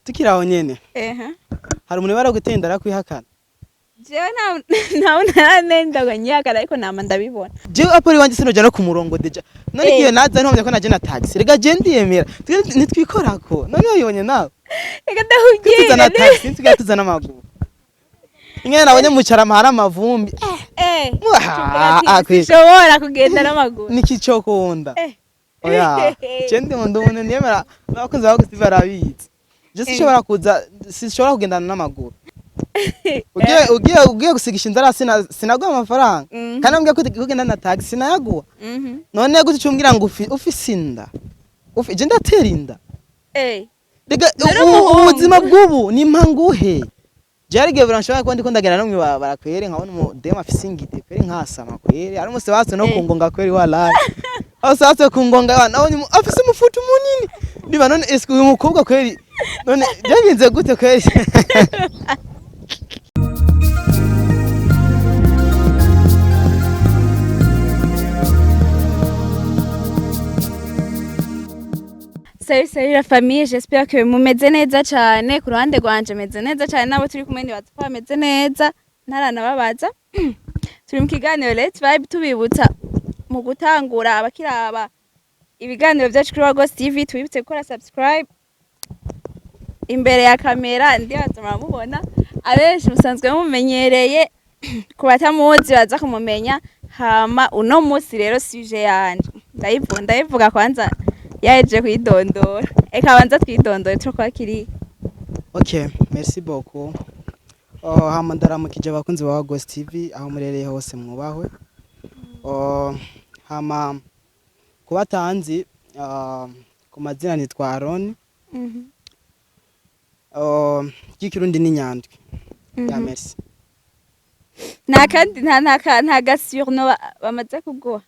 Tukiri aho nyene, Ehe. hari umuntu baragutenda arakwihakana? Jewe nta ntaranenda ngo nyihakana, ariko nama ndabibona. Jewe apori wanje sinoja no ku murongo déjà. None igihe naza ntomenya ko naje na taxi. Rega je ndiyemera. Twe ntitwikorako. None wabibonye nawe? Reka ndakubwire. Tuzana taxi, nsigaye tuzana amaguru. Ingene nabonye mu Carama hari amavumbi. Ucuvuga ati, sinshobora kugenda n'amaguru. Niki cyo kunda? Oya, je ndi umuntu niyemera, n'abakunzi ba Gusti barabizi. Je sinshobora kuza, sinshobora kugendana n'amaguru. Ugiye gusigisha inzara, sinaguha amafaranga. Kandi ambwiye ko kugenda na taxi sinayaguha. None gute ucumbwira ngo ufise inda? Je ndatera inda. Rega Nari umuhungu. Ubuzima bw'ubu ni mpanguhe. Jarige buranshobora kuba ndiko ndagenda no mw'ibarabara kwere, nkabona umudemu afise ingide kwere, nkasama kwere. Ari umunsi base no kungonga kwere, walahi. Aho sase kungonga nabonye afise umufutu munini. Niba none eske uyu mukobwa kweri none byagenze gute kweri? Salut, salut la famille, j'espère que mumeze neza cyane. Ku ruhande rwanje meze neza cyane, nabo turi kumwe nibaza ko bameze neza, ntaranababaza. Turi mu kiganiro Let's Vibe, tubibutsa mu gutangura abakiraba ibiganiro byacu kuri Wagos TV, tubibutse gukora subscribe. Imbere ya kamera ndibaza muramubona, abenshi musanzwe mumenyereye, ku batamuzi baza kumumenya. Hama uno munsi rero sujet yanje ndayivuga kwanza yahejeje kuyidondora. Eka banza twidondore, turakwakiriye. Okay, merci beaucoup. Oh, hama ndaramukije abakunzi ba Ghost TV aho murereye hose, mwubahwe. Oh, hama kubatanzi ku mazina nitwa Aaron. Oh, ry'ikirundi ni Nyandwi. Ya, merci. Nta kandi nta gasurnom bamaze kuguha?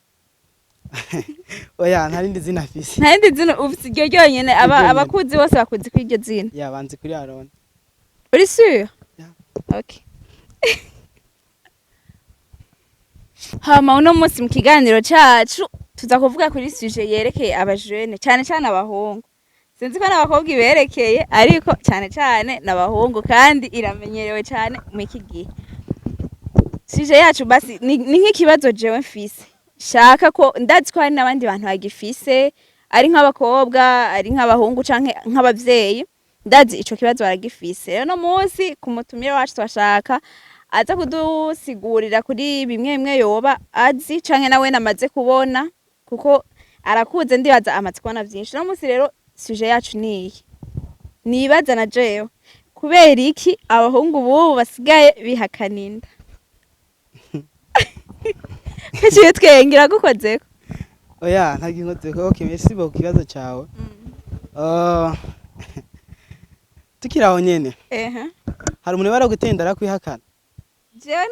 Oya, nta rindi zina afise. Nta rindi zina ufise, iryo ryonyene? Iryo nyene. Abakuzi bose bakuzi kuri iryo zina? Ya, banzi kuri Aaron. Uri sûr? Yeah. Okay. Hama uno munsi mu kiganiro cacu tuza kuvuga kuri sujet yerekeye abajene, cane cane abahungu. Sinzi ko n'abakobwa iberekeye, ariko cane cane n'abahungu, kandi iramenyerewe cane mu iki gihe. Sujet yacu basi ni nk'ikibazo jewe mfise, shaka ko ndazi ko hari n'abandi bantu bagifise, ari nk'abakobwa, ari nk'abahungu canke nk'abavyeyi, ndazi ico kibazo baragifise. Rero no munsi ku mutumire wacu twashaka aza kudusigurira kuri bimwe bimwe yoba azi canke nawe namaze kubona, kuko arakuze, ndibaza amaze kubona vyinshi. No munsi rero sujet yacu niyi: nibaza na jewe, kubera iki abahungu bubu basigaye bihakana inda? Kaciye twengera gukozeko. Oya, nta ginkozeko. Okay, merci beaucoup kibazo cawe. Tukiri aho nyene, hari umuntu baragutenda arakwihakana? Jewe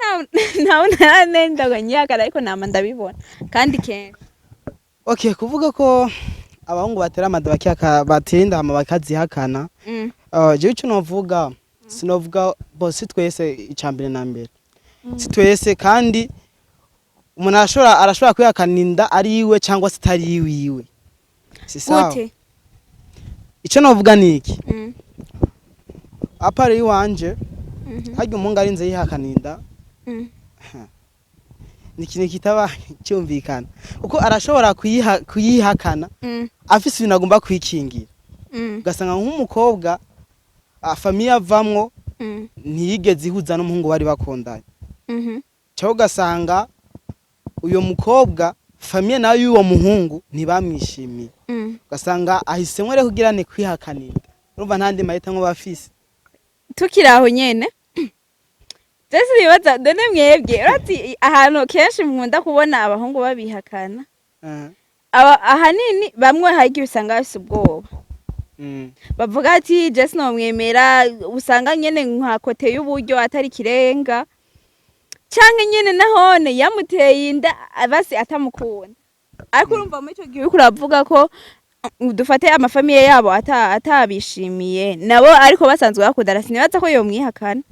nta ntaranenda ngo nyihakana, ariko nama ndabibona kandi kenshi. Okay, kuvuga ko abahungu batera amada bakihaka, batera hama bakazihakana. Jewe ico novuga, sinovuga bo si twese, icambere na mbere. Si twese, kandi umuntu arashobora kwihakana inda ari iwe cyangwa se itari iwiwe. Si sawa? Gute? Ico novuga ni iki? À part iwanje, harya umuhungu arinze yihakana inda, ni ikintu kitaba cyumvikana, kuko arashobora kuyihakana afise ibintu agomba kwikingira. Ugasanga nk'umukobwa, famille avamwo ntiyigeze ihuza n'umuhungu bari bakundanye, cyangwa ugasanga uyo mukobwa famille nayo y'uwo muhungu ntibamwishimiye, ugasanga ahisemwo rero kugira ni kwihakanira. Urumva nta ndi mahitamo bafise. Tukiri aho nyene, jese nibaza none mwebwe, urazi ahantu kenshi nkunda kubona abahungu babihakana, aba ahanini bamwe hari usanga bafise ubwoba, bavuga ati jese nomwemera, usanga nyene nka côté y'uburyo atari ikirenga, canke nyene nahone yamuteye inda basi atamukunda. Ariko urumva muri ico gihe uriko uravuga ko dufate ama famille yabo atabishimiye nabo, ariko basanzwe bakundana, sinibaza ko yomwihakana.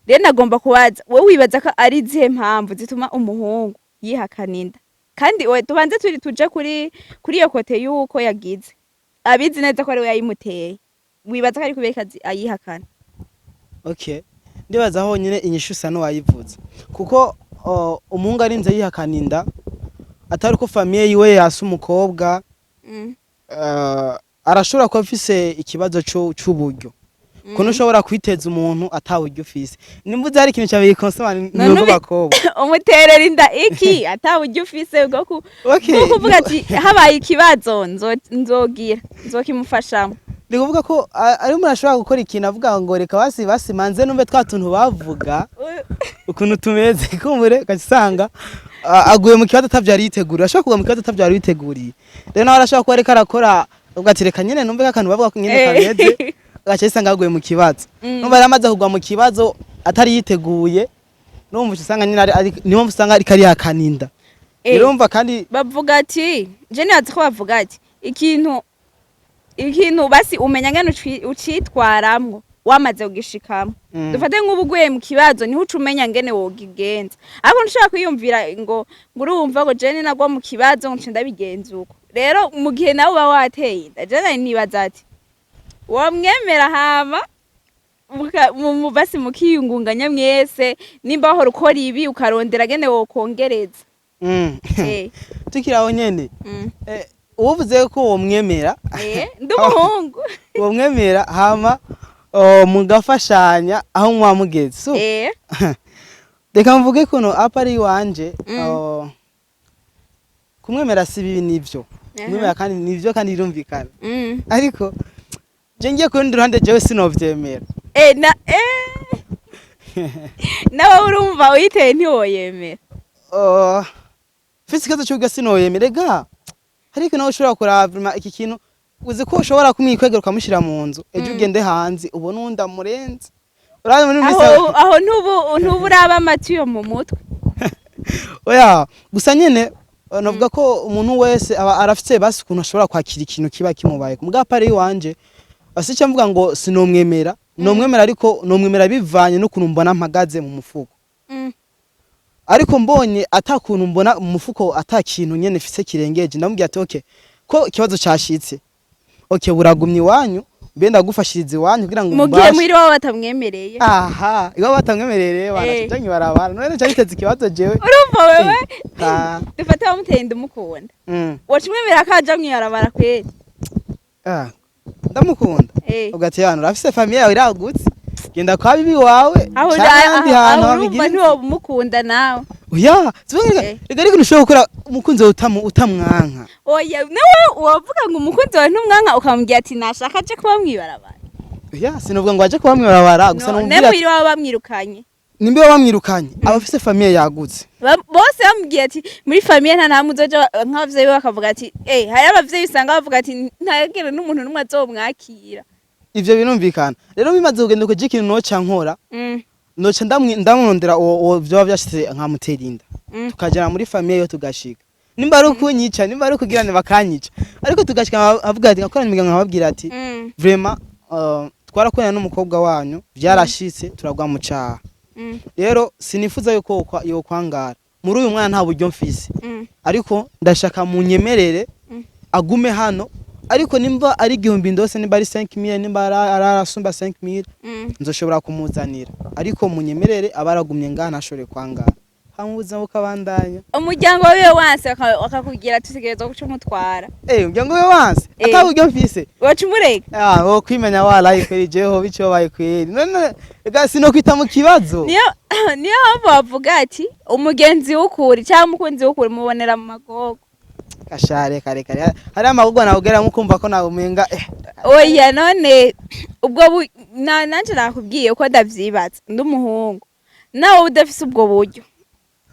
Rero nagomba kubaza wowe, wibaza ko ari izihe mpamvu zituma umuhungu yihakana inda? Kandi we tubanze turi tuje kuri iyo côté y'uko yagize abizi neza ko ari we yayimuteye. Wibaza ko ari kubera ayihakana? Okay, ndibaza honyine inyishu usa n'uwayivuze, kuko umuhungu arinze yihakana inda atari uko famille yiwe yase umukobwa, arashobora kuba afise ikibazo c'uburyo, kuko ushobora kwiteza umuntu ata buryo ufise. Nimba hari ikintu cyawe gikonsoma None ni bakobwa. Umuterera inda iki ata buryo ufise bwo ku bwo kuvuga ati habaye ikibazo nzogira nzokimufashamo? Ni kuvuga ko ari umuntu ashobora gukora ikintu avuga ngo reka basi basi manze numve twa tuntu bavuga ukuntu tumeze. Kumbure ugasanga aguye mu kibazo atavyari yiteguriye. Ashobora kugwa mu kibazo atavyari yiteguriye. Rero nawe arashobora kuba ariko arakora avuga ati reka nyene numve akantu bavuga ko nyene kameze, agaca yisanga aguye mu kibazo. Numva yari amaze kugwa mu kibazo atari yiteguye, numva uca usanga nyene niyo mpamvu usanga ariko arihakana inda. Rero urumva kandi Bavuga ati, je nibaza ko bavuga ati ikintu basi umenya ngene ucitwaramwo wamaze kugishikamo. Dufate nk'ubu uguye mu kibazo, niho uca umenya ngene wogigenza, ariko ntushobora kwiyumvira ngo urumva ngo jene nagwa mu kibazo ngo nce ndabigenza uko. Rero mu gihe nawe uba wateye inda, jene nibaza ati wamwemera hama basi mukiyungunganya mwese, nimba wahora ukora ibi ukarondera ngene wokongereza. Tukiri aho nyene, uvuze ko womwemera, Ndi umuhungu. Womwemera hama mugafashanya aho muba mugeze. So reka mvuge kuno apa ari iwanje, kumwemera si bibi, nivyo. Kumwemera kandi nivyo, kandi birumvikana, ariko je ngiye ku rundi ruhande, jewe sinovyemera. Na nawe urumva uyiteye ntiwoyemera? Mfise ikibazo c'uburyo sinoyemera. Ega ariko nawe ushobora kuraba iki kintu, uzi ko ushobora kumwikwegera ukamushira mu nzu, ejo ugende hanze ubone uwundi amurenze. Urabona muri Aho ntubu uraba amatiyo mu mutwe. Oya, gusa nyene navuga ko umuntu wese aba arafise basi ukuntu ashobora kwakira ikintu kiba kimubaye. Mugabo pari iwanje icyo mvuga ngo sinomwemera, nomwemera, ariko nomwemera bivanye n'ukuntu mbona mpagaze mu mufuko. Ariko mbonye ata kuntu mbona mu mufuko, ata kintu nyene mfise kirengeje, ndamubwira ati okay, ko ikibazo cashitse, okay, buragumye iwanyu, mbe ndagufashiriza iwanyu kugira ngo Mu gihe mbashe. muhira iwabo batamwemereye. Aha iwabo batamwemereye rero banaca ibarabara, none nca biteza ikibazo jewe. Urumva wewe, dufate wamuteye inda umukunda, waca umwemerera ko aja mw'ibarabara kweri? Ah, ndamukunda. Ugati yana urafise famille yawe iragutse, genda kwa bibi wawe Aho canke ahandi hantu aho urumva babigira. ntiwoba umukunda nawe. Oya, sivuga. Rega ariko ntushobora gukora umukunzi wawe utamwanka. Oya, nawe wavuga ngo umukunzi wawe ntumwanka, ukamubwira ati nashaka aje kuba mw'ibarabara. Oya, sinovuga ngo aje kuba mw'ibarabara gusa, No, namubwira ne ati muhira iwabo bamwirukanye. Nimba bamwirukanye, aba afise famille yagutse. Bose bamubwiye ati muri famille nta namwe uzoja, nk'abavyeyi be bakavuga ati hari abavyeyi usanga bavuga ati ntagire n'umuntu n'umwe azomwakira. Ivyo birumvikana. Rero bimaze kugenda uko, ikintu noca nkora, noca ndamurondera uwo vyoba vyashitse nkamutera inda, tukajana muri famille yo, tugashika, nimba ari ukunyica, nimba ari ukugirane bakanyica, ariko tugashika avuga ati akorana imiryango, nkababwira ati vraiment, twarakorana n'umukobwa wanyu, vyarashitse turagwa mu caha. Rero sinifuza yuko yokwangara muri uyu mwana, nta buryo mfise, ariko ndashaka munyemerere agume hano, ariko nimba ari 1000 ndose, nimba ari 5000, nimba arasumba 5000, nzoshobora kumuzanira, ariko munyemerere aba aragumye ngaha, ntashobore kwangara, hama ubuzima bukabandanya. Umuryango wiwe wanse bakakubwira tutegerezwa guca umutwara. Umuryango we wanse ata buryo mfise. Waca umureka. Ah, wo kwimenya walayi kweri, jeho bico baye kweri, none ega sinokwita mu kibazo. Niyo mpamvu bavuga ati umugenzi w'ukuri cyangwa umukunzi w'ukuri mubonera mu magogo. Kashare kare kare hari amagurwa nawugeramo ukumva ko nawe umenga Oya, none ubwo nanje nakubwiye ko ndavyibaza, ndi umuhungu nawe udafise ubwo buryo,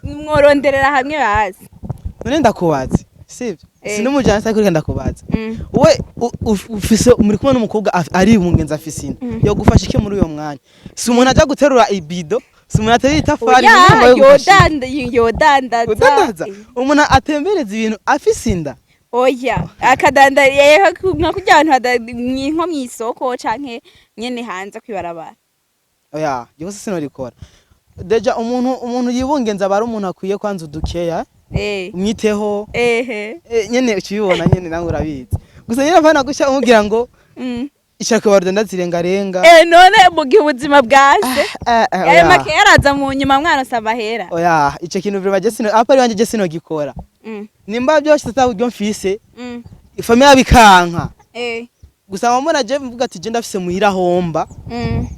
mworonderera hamwe bazi. None ndakubaze, sivyo? Sinumujana ariko reka ndakubaza. We ufise, muri kumwe n'umukobwa ari umugenzi afise inda, yogufasha iki muri uyo mwanya? Si umuntu aja guterura ibido, si umuntu aterura itafari? Oya, Niyo yogufasha iki? Yodandaza. Udandaza? Umuntu atembereza ibintu afise inda? Oya, akadanda nka kurya abantu nko mw'isoko canke nyene hanze kwibarabara. Oya, jewe sinorikora. Déjà umuntu yibungenza aba ari umuntu akwiye kwanza udukeya, umwiteho. Nyene ukibibona nyene nawe urabizi, gusa nyene apana guca umubwira ngo Ishaka kubarunda ndazirengarenga. None mu gihe ubuzima bwase, ayo Oya. makeya araza mu nyuma mwaronse amahera. Oya, ico kintu vraiment je sino, apa ari wanje, je sino gikora. Nimba byose ata buryo mfise, ifamiye bikanka, gusa mbona je mvuga ati je ndafise muhira homba,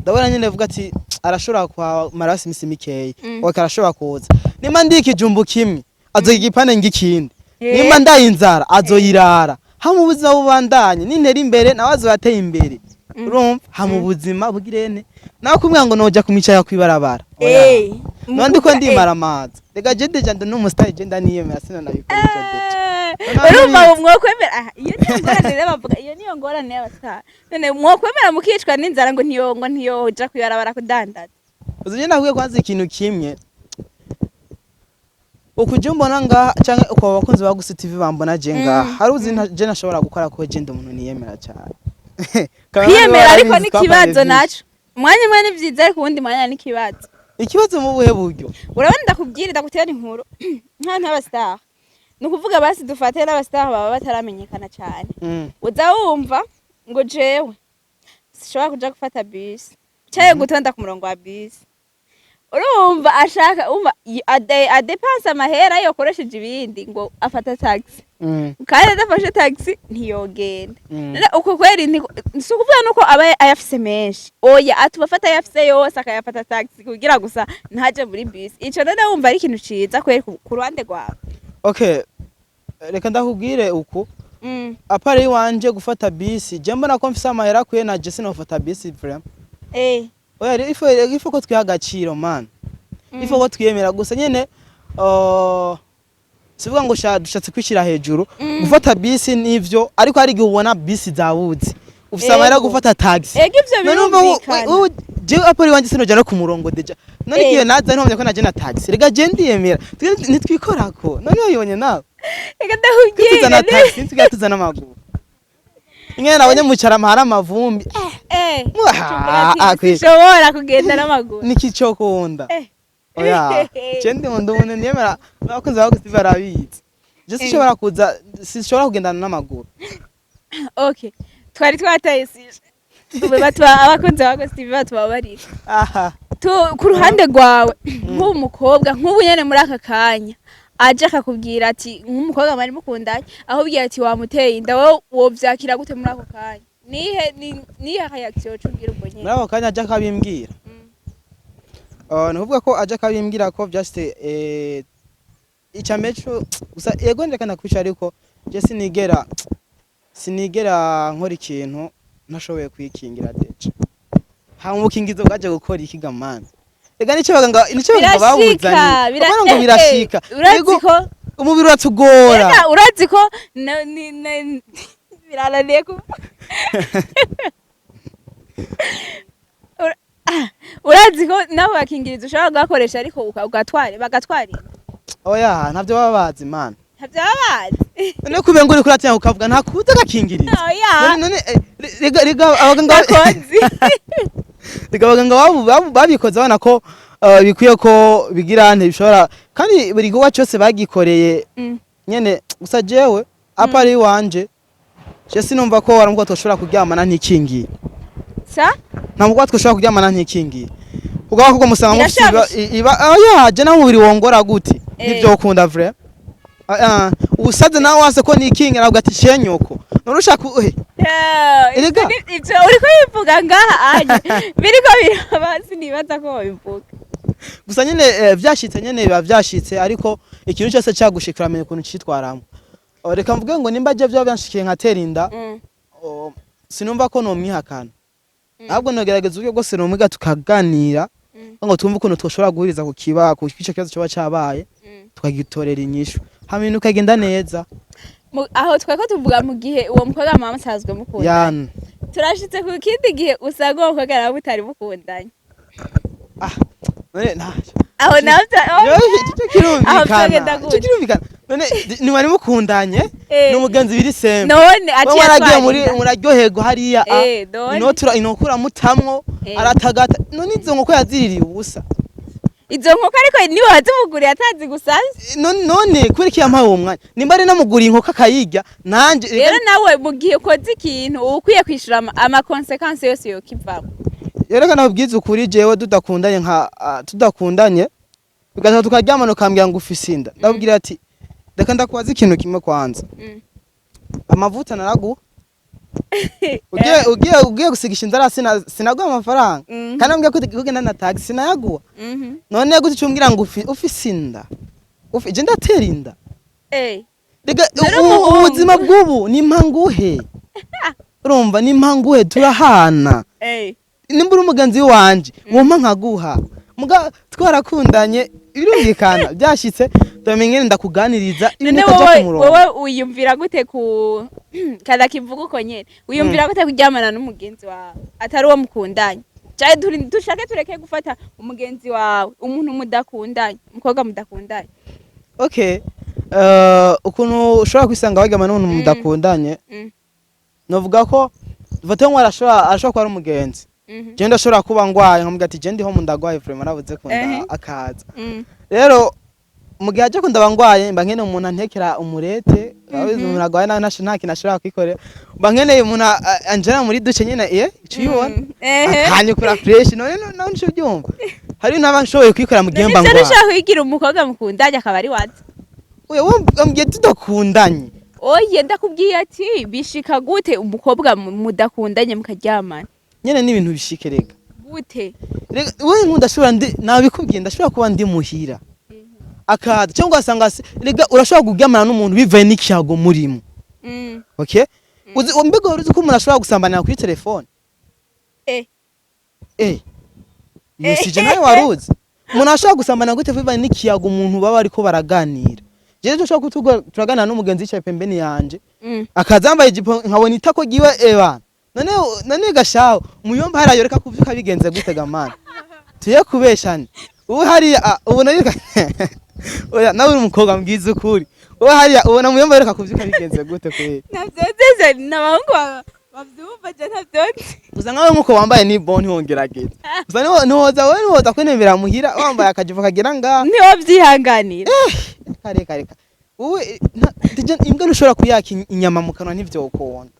ndabona nyene mvuga ati arashobora kumara basi imisi mikeyi. Okay, arashobora kuza. Nimba ndi ikijumbu kimwe, azoga igipande ngikindi. Nimba ndaye inzara, azoyirara. Hama ubuzima bubandanye, nintera imbere nawe azoba ateye imbere. Urumva, hama ubuzima bugirene nawe kumwe ngo noja kumwicara kwibarabara. Oya. None ndiko ndimara amazi. Rega je déjà ndi n'umusitari, je ndaniyemera, sino nabikora ico déjà. Urumva ngo mwokwemera, iyo niyo ngorane rero bavuga, iyo niyo ngorane y'abasitari. None mwokwemera mukicwa n'inzara ngo ntiyoja kwibarabara kudandaza? Uzi, je nakwiye kwanza ikintu kimwe, ukujya umbona ngaha canke uko abakunzi ba Gusa TV bambona je ngaha, hari uzi je nashobora gukora ko je ndi umuntu niyemera cyane. Kwiyemera ariko n'ikibazo naco, umwanya umwe ni vyiza, ariko uwundi mwanya n'ikibazo. Ikibazo mu buhe buryo? Urabona, ndakubwira, ndagutera inkuru nk'abantu b'abasitari, ni ukuvuga basi dufate n'abasitari baba bataramenyekana cyane, uza wumva ngo jewe sishobora kuja gufata bisi canke gutonda ku murongo wa bisi. Urumva ashaka, umva adepanse amahera yokoresheje ibindi ngo afata taxi, kandi adafashe taxi ntiyogenda. None uko kweri si ukuvuga nuko aba ayafise menshi, oya, atuma afata ayafise yose akayafata taxi kugira gusa ntaje muri bisi. Ico none wumva ari ikintu ciza kweri ku ruhande rwawe? Okay, reka ndakubwire uku. À part iwanje gufata bisi, je mbona ko mfise amahera akwiye, na je sinofata bisi vraiment. Oya, rero ifo ko twiha agaciro, man. Ifo ko twiyemera gusa nyene, sivuga ngo dushatse kwishyira hejuru. Gufata bisi nivyo, ariko hari igihe ubona bisi zabuze, ufise amahera yo gufata taxi. Ego, ivyo None urumva birumvikana. Jewe à part iwanje sinoja no ku murongo déjà. None igihe naza ntomye ko naje na taxi, rega je ndiyemera. Twe ntitwikorako, none wabibonye nawe? Reka ndakubwire. Tuzana taxi, nsigaye tuzana amaguru. Ingene nabonye mu Carama hari amavumbi. Sinshobora kugenda n'amaguru. Niki cyo kunda? Oya, je ndi umuntu niyemera, n'abakunzi ba Gusa barabizi. Je sinshobora kuza, sinshobora kugendana n'amaguru. Okay, twari twataye sujet. Ubu batwa abakunzi ba Gusa TV batubabarira. Aha. Ku ruhande rwawe, nk'ubu mukobwa, nk'ubu nyene muri aka kanya aje akakubwira ati, nk'umukobwa mwari mukundanye, ahubwira ati wamuteye inda, wowe wovyakira gute muri ako kanya? Nihe nihe reaction woca ugira ubwo nyene? Muri ako kanya aje akabimbwira, ni ukuvuga ko aje akabimbwira ko just icya mbere co gusa, yego, ndeka nakwica, ariko je sinigera nkora ikintu ntashoboye kwikingira déjà. Hama ubukingizo bwaje gukora iki ga man? Ega nico baganga babuzanye. Babona ngo birashika. Urazi Yego, ko umubiri uratugora. Ega, urazi ko birananiye kuvuga. Urazi ko nabo bakingirizo ushobora kugakoresha, ariko ugatwara bagatwara inda? Oya, ntavyo baba bazi, man. Ntavyo baba bazi. None kubera ngo uriko uratinya ukavuga ntakuze agakingirizo? Oya. None rega abaganga Nakozi. Rega abaganga babikoze babona ko bikwiye ko bigira nte bishobora, kandi buri gikorwa cyose bagikoreye nyene. Gusa jewe à part iwanje, je sinumva ko wari umukobwa twoshobora kuryamana ntikingiye. Sa? Nta mukobwa twoshobora kuryamana ntikingiye, kuko abakobwa musanga mufise Birashaje. iba oya, je naho umubiri wongora gute, ntivyokunda vrai. Ubusaze nawe wase ko nikingira, navuga ati shenyoko none ushaka Yeah, Erega. Ivyo uriko bivuga ngaha anye biriko biraba, sinibaza ko babivuga. Gusa nyene vyashitse nyene, biba vyashitse, ariko ikintu cyose cagushikira uramenya ukuntu citwaramwo. Oh, reka mvuge ngo nimba je vyoba byanshikiye nkatera inda, oh, sinumva ko nomwihakana, ahubwo nogerageza uburyo bwose nomwiga tukaganira, ngo twumve ukuntu twoshobora guhuriza ku kiba ku ico kibazo coba cabaye, tukagitorera inyishu, hama ibintu bikagenda neza. Aho tweko tuvuga mu gihe uwo mukobwa mama musanzwe mukundanye. Yana. Turashitse ku kindi gihe usanga uwo mukobwa nawe mutari mukundanye. Ah, none nta Aho navyo ico kirumvikana. Aho vyogenda Ico gute? kirumvikana. None ntiwari mukundanye n'umugenzi biri sembe? None wowe aciye waragiye muri atwara inda. muraryoherwa hariya, None inotura inokura mutamwo, aratagata. None izo nkoko yaziririye ubusa? Izo nkoko ariko niwe wazimuguriye atazi gusavye. None kubera iki yampaye uwo mwanya? Nimba ari namuguriye inkoko akayirya, nanje Rero nawe mu gihe ukoze ikintu, uba ukwiye kwishura ama conséquences yose yokivamo. Rero nakubwiza ukuri, jewe tudakundanye, nka tudakundanye, bigatuma tukaryamana, ukambwira ngo ufise inda, ndabwira ati reka ndakubaza ikintu kimwe kwanza. Amavuta naraguha, ugiye gusigisha inzara, sinaguha amafaranga? Kandi ambwira ko kugenda na taxi, sinayaguha? None gute ucumbwira ngo ufise inda? Je ndatera inda? Rega Rero umuhungu. Ubuzima bw'ubu ni mpanguhe, urumva, ni mpanguhe, turahana. Nimba uri umugenzi wanje, wompa nkaguha. Muga twarakundanye, birumvikana, byashitse tumenye, ndakuganiriza ibintu None bikaja wowe ku murongo. Wowe wiyumvira gute ku kada kivuga uko nyene, wiyumvira gute kuryamana n'umugenzi wawe atari uwo mukundanye? Cyane dushake tureke gufata umugenzi wawe, umuntu mudakundanye, umukobwa mudakundanye. Okay, ukuntu ushobora kwisanga waryama n'umuntu mudakundanye, novuga ko dufate nko arashobora kuba ari umugenzi. Je ndashobora kuba ngwaye, nkamubwira ati je ndiho ndagwaye vraiment, nabuze kunda, akaza. Rero mu gihe aje kundaba ngwaye, mba nkeneye umuntu antekera umurete. Urabizi, umuntu agwaye nawe nta kintu ashobora kwikorera. Mba nkeneye umuntu anjana muri douche nyene, ico uyibona, akanyukura fresh. None none ico ubyumva, hari n'aba nshoboye kwikorera mu gihe mba None ngwaye. ushaka kwigira umukobwa mukundanye akaba ari waza? Oya, wambwiye tudakundanye. Oye, ndakubwiye ati bishika gute umukobwa mudakundanye mukaryamana? Nyene ni ibintu bishike rega. Gute? Rega wewe nkunda, ndashobora ndi nabikubwiye, ndashobora kuba ndi muhira akaza, cyangwa ugasanga rega urashobora kuryamana n'umuntu bivaye n'ikiyago murimo. Okay, uzi mbega wari uzi ko umuntu ashobora gusambanira kuri telefone? Eh, iyo sije nawe waruzi. Umuntu ashobora gusambana gute bivaye n'ikiyago umuntu baba ariko baraganira? Jewe dushobora kutuga turaganira n'umugenzi yicaye pembeni yanje, akaza yambaye ijipo, nkabona itako ryiwe. Eba none gashaho umuyomba hariya yoreka kuvyuka bigenze gute gamana? Tuye kubeshana, ubu hariya ubona yoreka. Oya, nawe uri umukobwa, mbwiza ukuri, ubu hariya ubona muyomba yoreka kuvyuka bigenze gute kweri? Ntavyonzeze, n'abahungu bavyumva, je ntavyonzi. Gusa nkawe nkuko wambaye ni bon, ntiwongerageza gusa niwoza wowe, niwoza kwenembera muhira wambaye akajipo kagira ngaha. Ntiwovyihanganira. Reka reka, wowe imbwa ntushobora kuyaka inyama mu kanwa, ntivyokunda.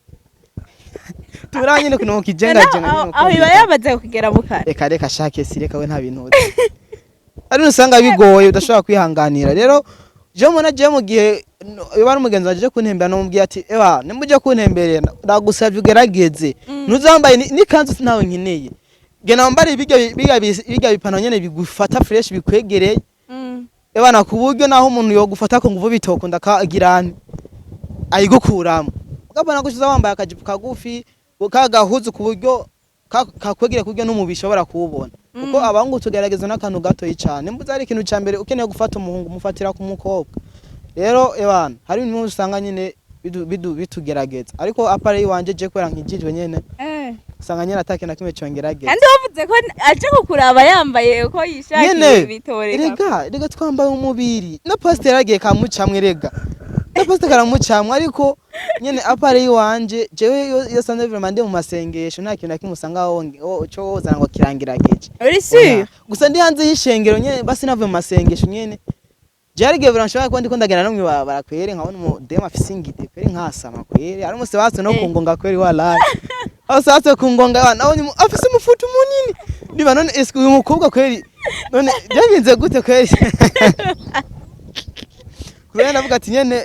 Tubura nyene kuno kijenga jenga. Aho aho iba yamaze kugera mu kanwa. Reka reka, shake si reka, we nta bintu uzi. Ari usanga bigoye, udashobora kwihanganira. Rero je mbona je mu gihe iyo ari umugenzi waje kuntembera, namubwiye ati ewa nimba uje kuntemberera, ndagusavye ugerageze ntuzambaye n'ikanzu ntawe nkeneye, genda wambare birya bipantaro nyene bigufata fresh, bikwegereye. Ebana, ku buryo naho umuntu yogufata ko nguvu bitokunda kagirane ayigukuramo, ukabona gushiza wambaye akajipo kagufi kagahuzu, ku buryo kakwegera, ku buryo n'umubiri ushobora kuwubona, kuko abahungu tugerageza n'akantu gatoyi cane. Mbuze ari ikintu ca mbere ukeneye gufata umuhungu, umufatira ku mukobwa. Rero ebana, hari ibintu usanga nyene bitugerageza, ariko à part iwanje, je kubera nkijijwe nyene, usanga nyene atakintu na kimwe congerageza. Kandi wavuze ko aje kukuraba yambaye uko yishakiye, Nyene bitoreka. Rega rega, twambaye umubiri, na pasiteri agiye kamucamwe, rega na pasiteri karamucamwe. Ariko nyene à part iwanje, jewe iyo sanze vraiment ndi mu masengesho, nta kintu na kimwe usanga co wozana ngo kirangirageje. Uri sûr? Gusa ndi hanze y'ishengero nyene, basi navuye mu masengesho nyene, jewe hari igihe nshobora kuba ndiko ndagenda no mw'ibarabara kwere, nkabona umudemu afise ingide kwere, nkasama kwere. Ari umunsi base no kungonga kwere, walahi aho kungonga, nabonye afise umufutu munini. Niba none eske uyu mukobwa kweri, none byagenze gute kweri? Kubera ndavuga ati nyene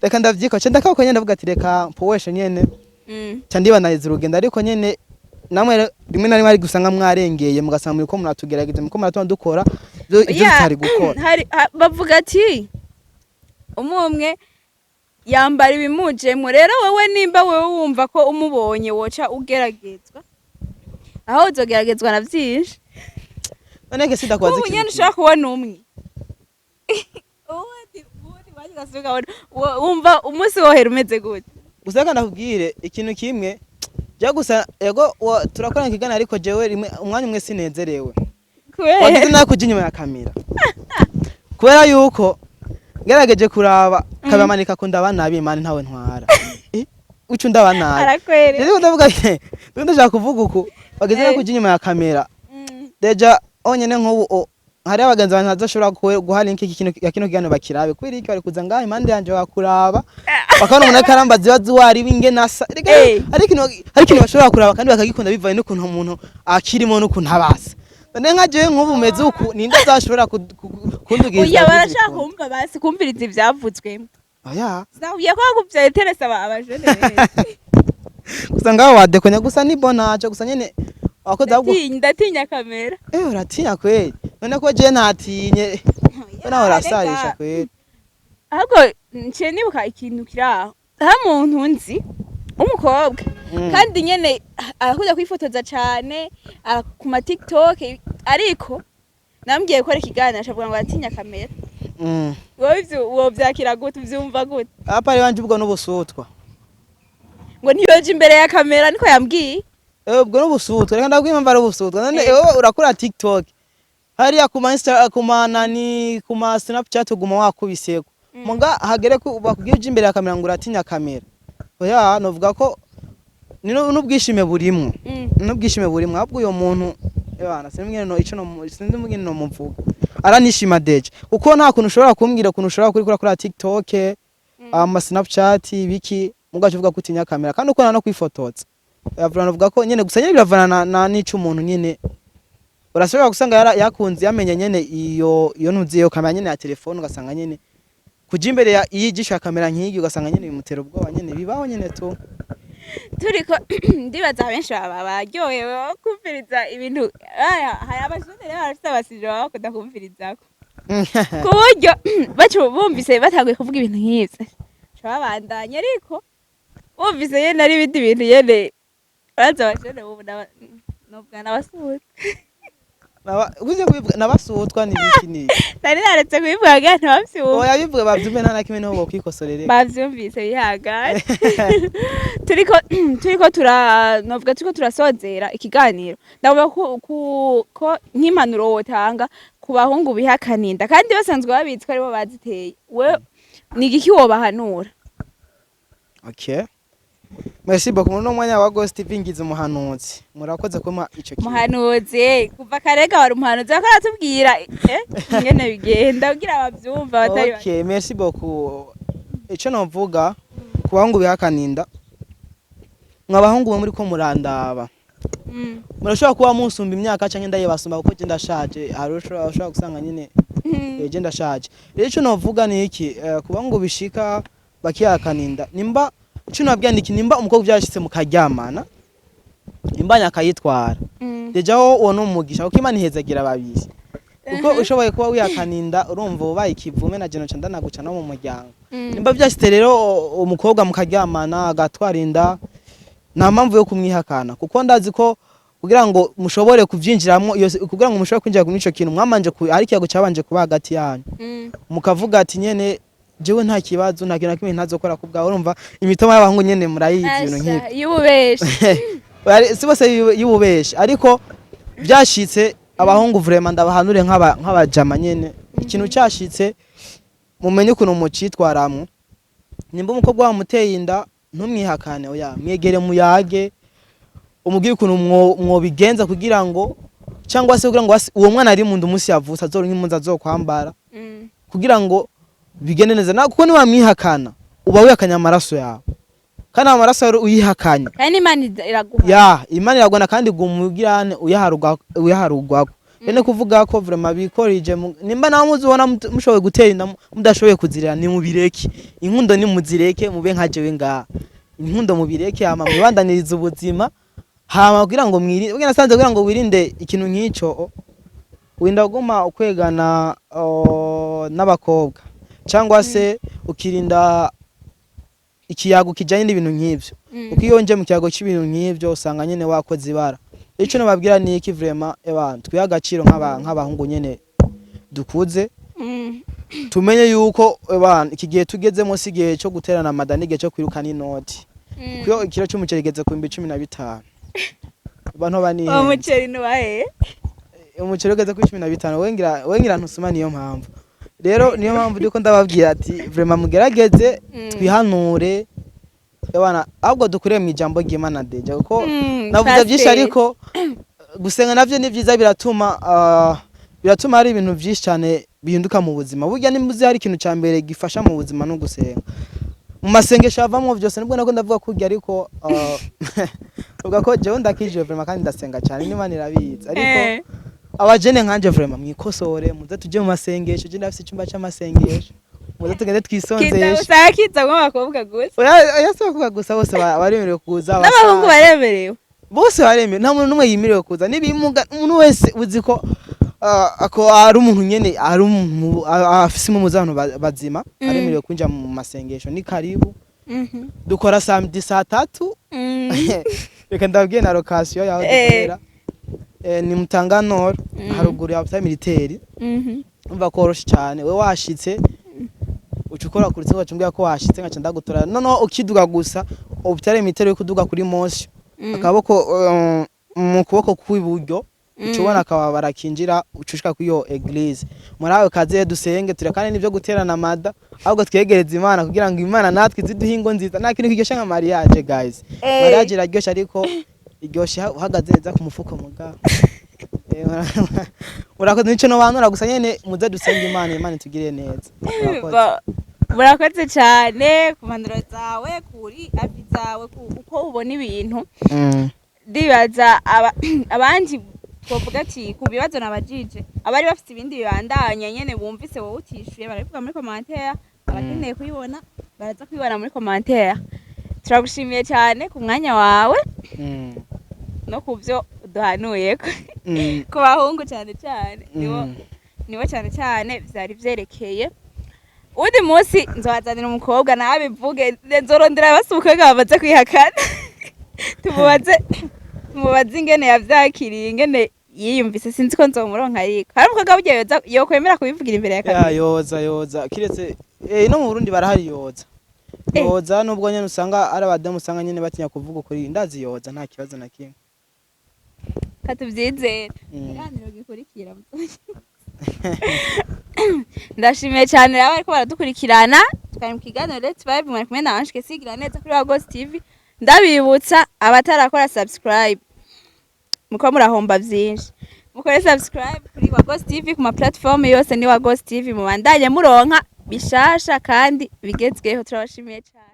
reka ndavyikora, ca ndakabako nyene, ndavuga ati reka mpoweshe nyene, ca ndibanariza urugendo. Ariko nyene namwe rimwe na rimwe ari gusanga mwarengeye, mugasanga muriko muratugerageza, muriko muratuma dukora ivyo tutari gukora. Bavuga ati umwe umwe yambara ibimujemwo. Rero wewe nimba wewe wumva ko umubonye woca ugeragezwa, aho uzogeragezwa na vyinshi. None ke sindakubaza Ubu ikintu nyene kimwe. ushobora kubona umwe, ubundi waje ugasubira ukabona, wumva umunsi wohera umeze gute? Gusa reka ndakubwire ikintu kimwe. Je gusa ego turakorana ikiganiro, ariko jewe rimwe umwanya umwe sinezerewe. Kubera? Wagize nawe kuja inyuma ya kamera, kubera yuko ngerageje kuraba kabamanika ko ndaba nabi, imana ntawe ntwara. Ucu ndaba nabi. Arakwereka. Rero ndavuga, ndiko ndashaka kuvuga uku wagize nawe kuja inyuma ya kamera. Déjà onyene nk'ubu Hari abagenzi bantu ntazashobora guha link iki kino ya kino kiganiro bakirabe, kubera iki? Bari kuza ngaha impande yanje bakuraba, bakabona umuntu ariko arambaza ibibazo uwo ari we, ingene asa. Erega hari ikintu bashobora kuraba kandi bakagikunda bivanye n'ukuntu umuntu akirimo n'ukuntu abasa. None nka jewe nk'ubu meze uku, ninde azashobora kundugiriza? Oya, barashaka kumva, basi kumviriza ivyavuzwemo. Oya. Sinakubwiye ko vyateresa abajene benshi. Gusa ngaho wadekonya, gusa ni bonaje gusa nyene wakoze ahubwo. Ndatinya kamera. Eh, uratinya kweli? None ko je ntatinye, we nawe urasarisha kweli. Ahubwo nciye nibuka ikintu kiri aho. Hari umuntu nzi w'umukobwa, kandi nyene arakunda kwifotoza cane ku ma TikTok, ariko nambwiye gukora ikiganiro ashavuga ngo aratinya kamera. Wowe ivyo wovyakira gute? Uvyumva gute? Apa ari wanje, ubwo n'ubusutwa. Ngo ntiyoje imbere ya kamera, niko yambwiye. Eh, ubwo n'ubusutwa. Reka ndabwira impamvu ari ubusutwa. None wowe urakora TikTok hariya ku ma Insta, ku ma nani, ku ma Snapchat, uguma wakubiseko, muga hagere ko bakubwira uje imbere ya kamera ngo uratinya kamera. Oya, novuga ko ni n'ubwishime burimwo, n'ubwishime burimwo. Ahubwo uyo muntu, ebana, sinzi no ico no sinzi mugene no muvuga, aranishima déjà, kuko nta kuntu ushobora kumbwira ukuntu ushobora kuri kuri TikTok, ama Snapchat, biki, mugaje uvuga ko utinya kamera kandi ukora no kwifotoza. Yavurana uvuga ko nyene gusa nyene biravana na n'ico umuntu nyene. Urashobora gusanga yakunze yamenye nyene iyo ntuzi iyo kamera nyene ya telefone, ugasanga nyene kuja imbere ya yijisho ya kamera nk'igi, ugasanga nyene bimutera ubwoba nyene. Bibaho nyene tu. Turiko ndibaza benshi baba baryohewe kumviriza ibintu aya. Hari abajene rero barafise aba sujets baba bakunda kumvirizako, ku buryo baca bumvise batanguye kuvuga ibintu nk'ivyo baca babandanya, ariko bumvise nyene ari ibindi bintu nyene, urazi abajene bubu novuga n'abasutwa. Uze kubivuga nabasutwa ni biki ni? Nari naretse kubivuga kugira ntibavyumve. Oya, bivuge bavyumve, nta na kimwe niho bokwikosorere. Bavyumvise bihangane. Turiko tura novuga turiko turasozera ikiganiro. Ndavuga ko nk'impanuro wotanga ku bahungu bihakana inda kandi basanzwe babizi ko aribo baziteye, we ni igiki wobahanura? Okay, merci beaucoup. Muri uno mwanya wa Ghost TV ngize umuhanuzi. Murakoze kumpa ico kintu. Umuhanuzi kuva karega wari umuhanuzi, ariko aratubwira ingene bigenda kugira bavyumva batari bake. Okay, merci beaucoup. Ico novuga ku bahungu bihakana inda, mwa bahungu mwe muriko murandaba, murashobora kuba musumba imyaka canke ndayibasumba, kuko je ndashaje. Hari ushobora gusanga nyene je ndashaje. Rero ico novuga ni iki, ku bahungu bishika bakihakana inda, nimba ico nabwira ni iki: nimba umukobwa vyashitse mukaryamana, imbanya akayitwara, déjà ho uwo ni umugisha, kuko Imana ihezagira babiri, kuko ushoboye kuba wihakana inda, urumva ubaye ikivume na jeno ndanaguca no mu muryango. Nimba vyashitse rero umukobwa mukaryamana agatwara inda, nta mpamvu yo kumwihakana, kuko ndazi ko kugira ngo mushobore kuvyinjiramwo iyo, kugira ngo mushobore kwinjira muri ico kintu, mwamanje hari ikiyago cabanje kuba hagati yanyu, mukavuga ati nyene jewe nta kibazo, nta kintu na kimwe ntazokora ku bwawe. Urumva imitoma y'abahungu nyene murayizi, ibintu nk'ivyo. Asha, y'ububeshi. Si bose y'ububeshi, ariko byashitse abahungu vraiment ndabahanure nk'abajama nyene, ikintu cyashitse mumenye ukuntu mucitwaramwo. Nimba umukobwa wamuteye inda, ntumwihakane, oya, mwegere muyage, umubwire ukuntu mwobigenza kugira ngo, cyangwa se kugira ngo uwo mwana ari mu nda umunsi yavutse azoronke impuzu azokwambara, kugira ngo bigende neza na kuko niwamwihakana uba wihakanye amaraso yawe, kandi amaraso yawe uyihakanye Kandi Imana iraguha. Ya, Imana iragwana kandi gumugirane uyaharugwako. Rero kuvuga ko vraiment bikorije nimba nawe muzibona mushoboye gutera inda mudashoboye kuzirera, ni mubireke. Inkundo ni muzireke, mube nka jewe ngaha, inkundo mubireke, hama mwibandanirize ubuzima, hama kugira ngo mwirinde. Kugira nasanze kugira ngo wirinde ikintu nk'ico, winda guma ukwegana n'abakobwa, cyangwa se ukirinda ikiyago kijanye n'ibintu nk'ivyo, kuko iyo nje mu kiyago c'ibintu nk'ivyo usanga nyene wakoze ibara. Ico nobabwira ni iki vraiment, ebana, twihe agaciro nk'abahungu nyene dukuze, tumenye yuko, ebana, iki gihe tugezemo si igihe co guterana amada, n'igihe co kwirukana inoti, kuko iyo ikiro c'umuceri geze ku 15,000, abantu Uwo banihenze. Muceri nuwahe? Umuceri ugeze kuri 15, wengira ntusuma. Niyo mpamvu rero, niyo mpamvu ndiko ndababwira ati vraiment mugerageze twihanure, ebana, ahubwo dukure mu ijambo ry'Imana déjà, kuko navuze byinshi, Pasiteri. ariko gusenga navyo ni vyiza, biratuma Biratuma hari ibintu byinshi cyane bihinduka mu buzima. Burya nimba uzi hari ikintu cya mbere gifasha mu buzima no gusenga, mu masengesho havamwo byose. Nubwo nako ndavuga kurya, ariko uvuga ko jewe ndakijije vraiment kandi ndasenga cyane, n'Imana irabizi, ariko abajene nkanje vraiment mwikosore, muze tuje mu masengesho. Je ndafise icyumba cy'amasengesho, muze tugende Kiza twisonzeshe. Usanga kizamwo abakobwa gusa? Oya oya, si abakobwa gusa, bose baremerewe kuza. N'abahungu Abasaza. Baremerewe? Bose baremewe, nta muntu n'umwe yemerewe kuza n'ibimuga. Umuntu wese uzi ko ako ari umuntu nyene, ari umuntu afise impumu z'abantu bazima, aremerewe kwinjira mu masengesho, ni karibu. Dukora samedi saa 3. Reka ndababwiye na location yaho dukorera. Ni Mutanga Nord, haruguru ya hôpital militaire. Umva, koroshe cyane. We washitse, uca ukora kuri tsinga, uca ko washitse, nkaca ndagutora. Noneho ukiduga gusa hôpital militaire, uri kuduga kuri Mosyo, akaboko mu kuboko kw'iburyo, uca ubona akababara kinjira, uca ushika kuri iyo église. Muri ayo kaze dusenge, turekane n'ibyo guterana amada, ahubwo twegereze Imana kugira ngo Imana natwe iziduhe ingo nziza. Nta kintu kiryoshe nka mariage, guys. Mariage iraryoshe, ariko iryoshe uhagaze neza ku mufuko. Muga murakoze, nico nobanura gusa nyene, muze dusenge Imana, Imana itugirire neza. Murakoze. Murakoze cyane ku mpanuro zawe, kuri avis zawe, ku uko ubona ibintu. Ndibaza abandi twovuga ati ku bibazo nabajije, abari bafite ibindi bibandanya nyene bumvise wowe utishuye, barabivuga muri commentaire. Abakeneye kuyibona baraza kubibona muri commentaire. Turagushimiye cyane ku mwanya wawe no ku byo uduhanuyeko ku bahungu cyane cyane, nibo nibo cyane cyane vyari vyerekeye. Uwundi munsi nzobazanira umukobwa nawe abivuge. Nzorondera basi umukobwa bamaze kwihakana, tumubaze ingene yavyakiriye, ingene yiyumvise. Sinzi ko nzomuronka, ariko hari umukobwa burya yoza yokwemera kubivugira imbere ya Ya. kamera. Yoza, yoza, kiretse no mu Burundi barahari, yoza. Yoza, nubwo nyene usanga ari abadamu, usanga nyene batinya kuvuga ukuri. Ndazi yoza, nta kibazo na kimwe. Katuvyizere. Ikiganiro gikurikira. Ndashimiye cyane rero bariko baradukurikirana. Twari mu kiganiro Let's Vibe, mwari kumwe na Ange Sigira neza kuri wa Ghost TV. Ndabibutsa abatarakora subscribe, muko murahomba vyinshi. Mukore subscribe kuri wa Ghost TV, ku ma platform yose ni wa Ghost TV. Mubandanye muronka bishasha kandi bigezweho. Turabashimiye cyane.